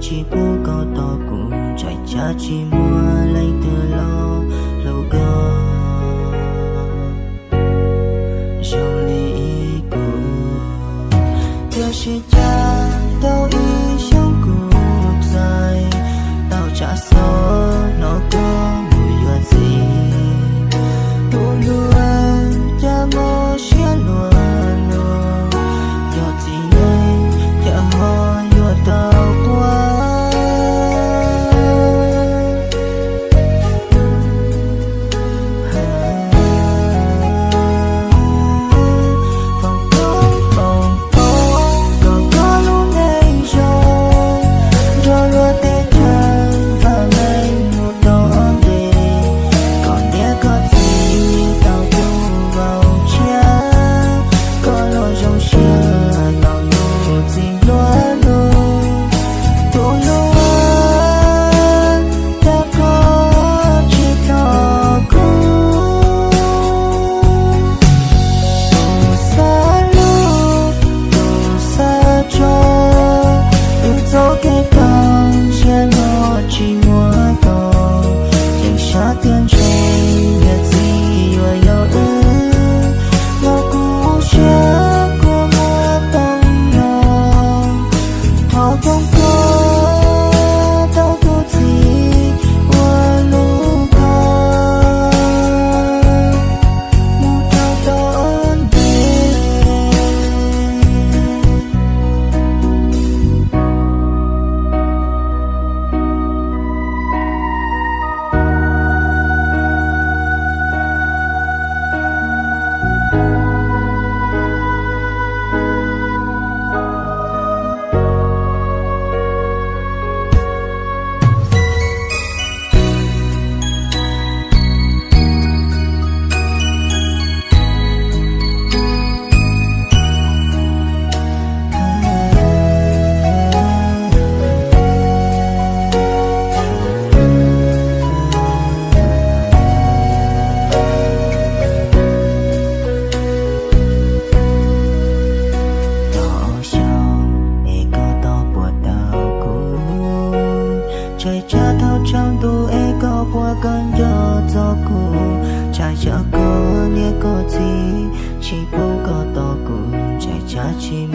Tsis pub koj tos kuv, ntshai tsam tsis muaj leej twg los hlub koj zoo li kuv. Tiam sis cas tau ib xyoos kuv txais tau tsam xob hnov koj mus yuav txiv. Tus hlub, cas mob siab luag luag, yog txiv neej cas ho yuav tau quaj. Foom koob foom koob kom koj lub neej zoo, nrog luag teb chaws vam meej mus tau ntev, kom niam koj txiv tau tus vauv tshiab, koj los zoo siab tau tus txiv hluas lug. Tus hlub, cas koj tsis tos kuv, tus xav hlub, tus xav tso, wb txoj kev tag siab no tsis muaj tau, yeej xav tias ntshe niam txiv yuav yog wb, los kuv siab kuj muaj poob no. Thov foom koob tau tus txiv uas hlub koj mus rau tom ntev. Tau ob xyoos es koj tau puas tau kuv, ntshai tsam tau tshav ntuj es koj puas kawm nco txog kuv, ntshai tsam koj niam koj txiv tsis pub koj tos kuv, ntshai tsam tsis